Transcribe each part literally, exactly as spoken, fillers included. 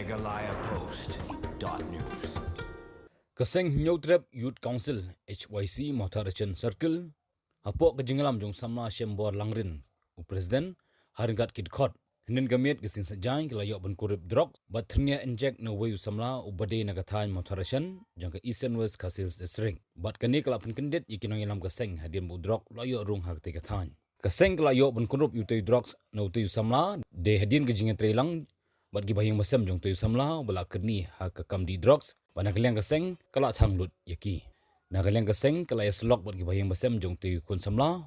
Meghalaya Post dot news. Ka seng Hynñiewtrep Youth Council, H Y C, Mawthadraishan Circle, hapoh ka jingïalam jong u samla Shembor Langrin, u president, ha ryngkat ki dkhot, hynnin ka miet ka sngi Saitjaiñ ki la ïoh ban kynrup drugs bad thyrniah injek na uwei u samla uba dei na ka thaiñ Mawthadraishan jong ka Eastern West Khasi Hills District. Bad kane ka la pynkyndit ïa ki nongïalam ka seng hadien ba u drok u la ïoh rung ha katei ka thaiñ. Ka seng ka la ïoh ban kynrup ïa utei u drugs na utei u samla, dei hadien ka jingïatreilang bad ki bahaïing bahasem jong utei u samla uba la kyrni ha ka kam dih drugs, bad na ka liang ka seng ka la thang lut ïa ki. Na ka liang ka seng ka la ïasyllok bad ki bahaïing bahasem jong utei u khun samla,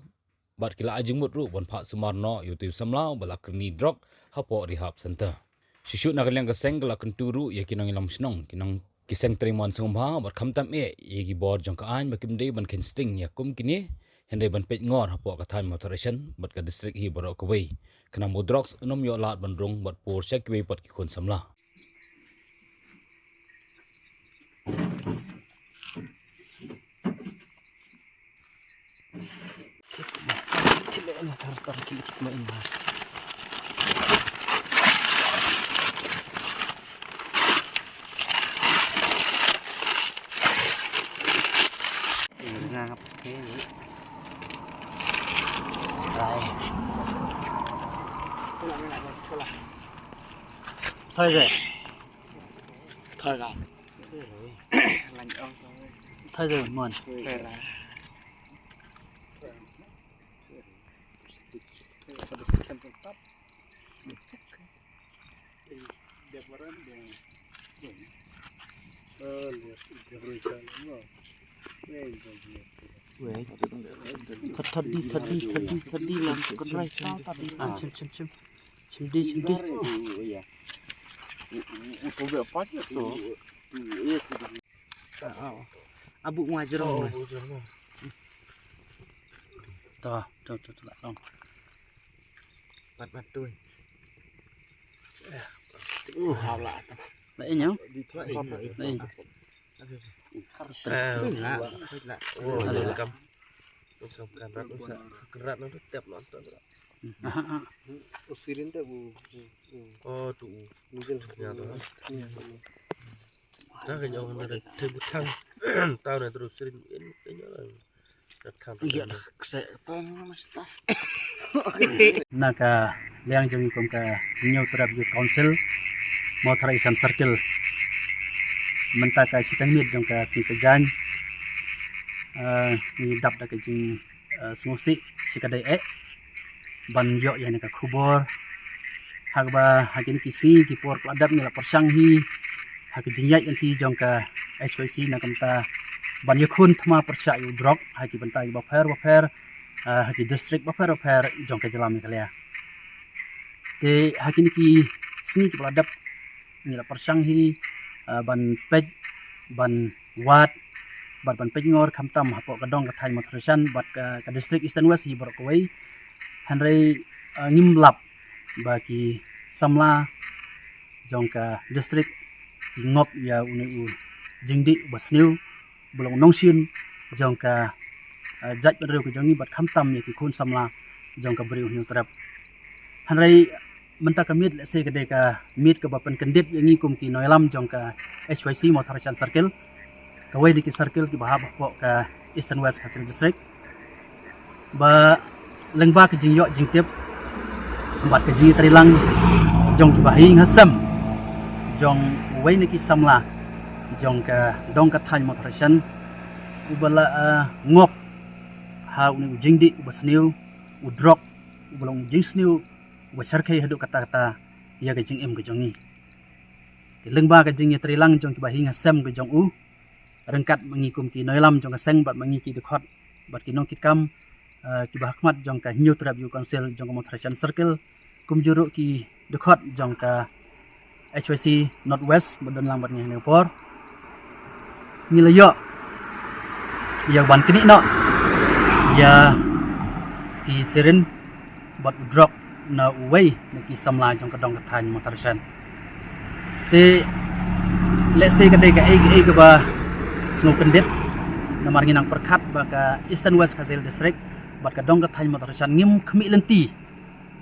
bad ki la ai jingmut ruh ban phah sumar noh ïa utei u samla uba la kyrni drok hapoh rehab center. Shuh shuh na ka liang ka seng ka la kyntu ruh ïa ki nongïalam shnong, ki nong, ki seng trei mon sngewbha bad khamtam eh ïa ki bor jong ka aiñ ba kim dei ban kheiñ sting ïa kum kine, hynrei ban peit ngor hapoh ka thaiñ Mawthadraishan bad ka district hi baroh kawei, khnang ba u drugs un ym ïoh lad ban rung bad pur sha kiwei pat ki khun samla. Thôi rồi. Thôi rồi. Thôi rồi, muộn. Thôi rồi. Thật, thật đi, thật đi, thật đi, thật đi, làm con rai sao, thật đi, à, chim, chim, chim. Chim đi, chim đi. Abu ngai jrong. To, to, to, to, la long. Pat, pat, tu. Uh, hau la. La in, ya? La in. Welcome. Welcome, kan rat, kan rat, no, tep, no, tep. Aha, aha. Usirin te bu. Oh, tu. Mungkin. Ya, tu. Ta ka ñiaw na te bu thang. Ta na tu sirin in, in, in. Iya, kse, ta na masta. Na ka liang jong i kum ka Hynñiewtrep Youth Council, Mawthadraishan Circle. Mynta ka shiteng miet jong ka sngi Saitjaiñ. Eh, ngi dap da ka jing, eh, sngewsih shi ka dei eh ban ïoh ïa kane ka khubor. Ha kaba ha kine ki sngi ki por ki la dep ngi la pyrshang hi ha ka jingïaid lynti jong ka H Y C na ka bynta ban ïakhun thma pyrshah ïa u drok ha ki bynta kiba pher ba pher, ah, ha ki district ba pher ba pher jong ka jylla Meghalaya. Te ha kine ki sngi kiba la dep ngi la pyrshang hi, ah, ban peit, ban wad, bad ban peit ngor khamtam hapoh ka dong ka thaiñ Mawthadraishan bad ka, ka district Eastern West hi baroh kawei. Hynrei, ah, ngim lap ba ki samla jong ka district ki ngop ïa une u jingdih ba sniew, ba long nongshin jong ka, ah, jaitbynriew ka jong ngi bad khamtam ïa ki khun samla jong ka Bri u Hynñiewtrep. Hynrei mynta ka miet lehse ka dei ka miet kaba pynkyndit ïa ngi kum ki nongïalam jong ka H Y C Mawthadraishan Circle, kawei na ki circle kiba hap hapoh ka Eastern West Khasi Hills District. Ba lyngba ka jingïoh jingtip bad ka jingïatreilang jong kiba ha ïing ha sem jong uwei na ki samla jong ka dong ka thaiñ Mawthadraishan, uba la, ah, ngop ha une u jingdih uba sniew, u drok uba long u jingsniew uba shyrkhei haduh katta katta ïa ka jingim ka jong ngi. Te lyngba ka jingïatreilang jong kiba ha ïing ha sem ka jong u, ryngkat ma ngi kum ki nongïalam jong ka seng bad ma ngi ki dkhot bad ki nongkitkam, eh, kiba ha khmat jong ka Hynñiewtrep Youth Council jong ka Mawthadraishan Circle, kumjuh ruh ki dkhot jong ka H Y C North West ba don lang bad ngi ha kane ka por. Ngi la ïoh ïa ban knieh noh ïa ki sirin bad u drok na uwei na ki samla jong ka dong ka thaiñ Mawthadraishan. Te lehse ka dei kaei kaei kaba sngewkyndit, namar ngi nang pyrkhat ba ka Eastern West Khasi Hills District bad ka dong ka thaiñ Mawthadraishan ngim khmih lynti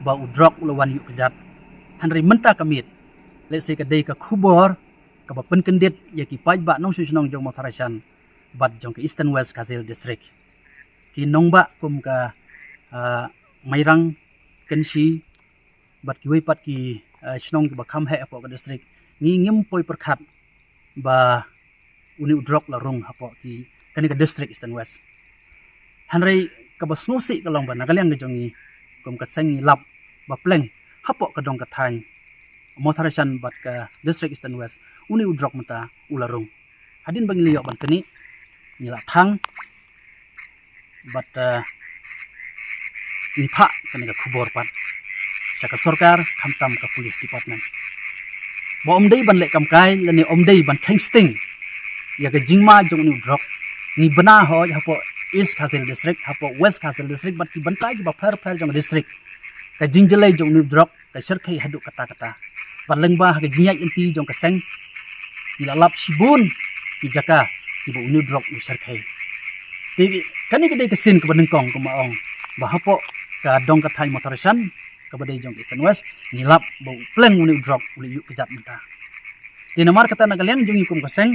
ba u drok u la wan ïuh kjat. Hynrei mynta ka miet Lehse ka dei ka khubor kaba pynkyndit ïa ki paidbah nongshong shnong jong Mawthadraishan bad jong ka Eastern West Khasi Hills District. Ki nongbah kum ka ah, Mairang, Kynshi bad kiwei pat ki ah, shnong kiba kham heh hapoh ka district, ngi ngim poi pyrkhat ba une u drok la rung hapoh ki kane ka district Eastern West. Hynrei kaba sngewsih ka long ba na ka liang ka jong ngi kum ka seng ngi lap ba pleng hapoh ka dong ka thaiñ Mawthadraishan bad ka district Eastern West, une u drok mynta u la rung. Hadien ba ngi la ïoh ban knieh, ngi la thang bad ah, ngi phah kane ka khubor pat sha ka sorkar khamtam ka police department. Ba ym dei ban leh kamkai lane ym dei ban kheiñ sting ïa ka jingma jong une u drok. Ngi bna hoi hapoh East Khasi Hills District, hapoh West Khasi Hills District bad ki bynta kiba pher pher jong district, ka jingjyllei jong une u drok ka shyrkhei haduh katta katta. Bad lyngba ha ka jingïaid lynti jong ka seng, ngi la lap shibun ki jaka kiba une u drok u shyrkhei. Te kane ka dei ka sien kaba nyngkong, kumba ong ba hapoh ka dong ka thaiñ Mawthadraishan kaba dei jong ka Eastern West, ngi lap ba u pleng une u drok u la ïuh kjat mynta. Te namar kata na ka liang jong ngi kum ka seng,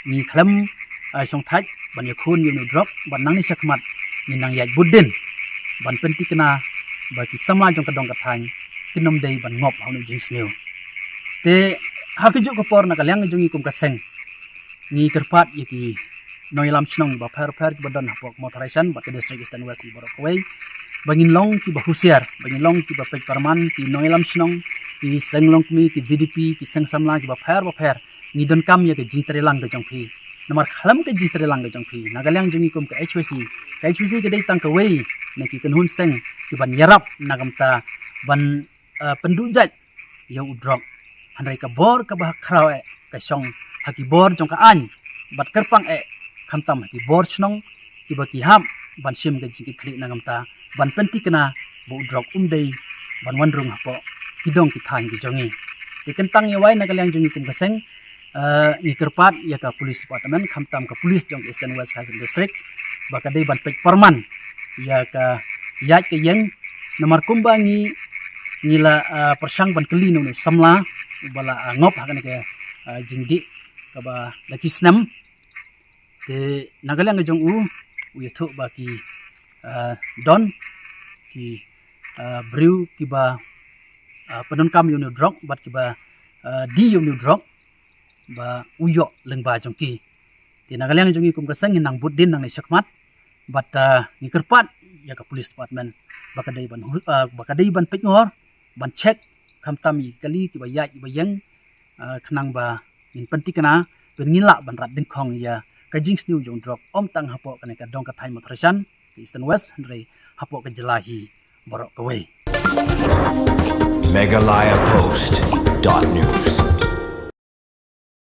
ngi khlem ah, shongthait ban ïakhun ïa une u drok, bad nangne shakhmat ngin nang ïaid bud dien ban pynthikna ba ki samla jong ka dong ka thaiñ kin ym dei ban ngop ha une u jingsniew. Te ha kajuh ka por na ka liang jong ngi kum ka seng, ngi kyrpad ïa ki nongïalam shnong ba pher pher kiba don hapoh Mawthadraishan bad ka district Eastern West baroh kawei, ba ngin long kiba husiar, ba ngin long kiba peit parman, ki nongïalam shnong, ki seng longkmie, ki V D P, ki seng samla kiba pher ba pher, ngi donkam ïa ka jingtreilang ka jong phi. Namar khlem ka jingtreilang ka jong phi, na ka liang jong ngi kum ka H Y C, ka H Y C ka dei tang kawei na ki kynhun seng kiban ïarap na ka bynta ban ah, pynduh jait ïa u drok. Hynrei ka bor kaba khraw eh ka shong ha ki bor jong ka aiñ bad kyrpang eh khamtam ha ki bor shnong kiba ki hap ban shim ka jingkitkhlieh na ka bynta ban pynthikna ba u drok um dei ban wan rung hapoh ki dong ki thaiñ ki jong ngi. Te kyntang ïa wai na ka liang jong ngi kum ka seng, ah, ngi kyrpad ïa ka police department khamtam ka police jong ka Eastern West Khasi Hills District ba ka dei ban peit parman ïa ka ïaid ka ïeng. Namar kumba ngi, ngi la ah, pyrshang ban kylli na une u samla uba la ah, ngop ha kane ka ah, jingdih kaba la ki snem. Te na ka liang ka jong u, u ïathuh ba ki ah, don ki ah, briew kiba ah, pyndonkam ïa une u drok bad kiba ah, die ïa une u drok ba u ïoh lyngba jong ki. Te na ka liang jong ngi kum ka seng ngin nang bud dien nangne shakhmat bad ah, ngi kyrpad ïa ka police department ba ka dei ban hu- ah, ba ka dei ban peit ngor, ban check khamtam ïa ki kali kiba ïaid kiba ïeng, ah, khnang ba ngin pynthikna, ba ngin lah ban rat dyngkhong ïa ka jingsniew jong u drok, ym tang hapoh kane ka dong ka thaiñ Mawthadraishan, ka Eastern West, hynrei hapoh ka jylla hi baroh kawei. Meghalaya Post dot news.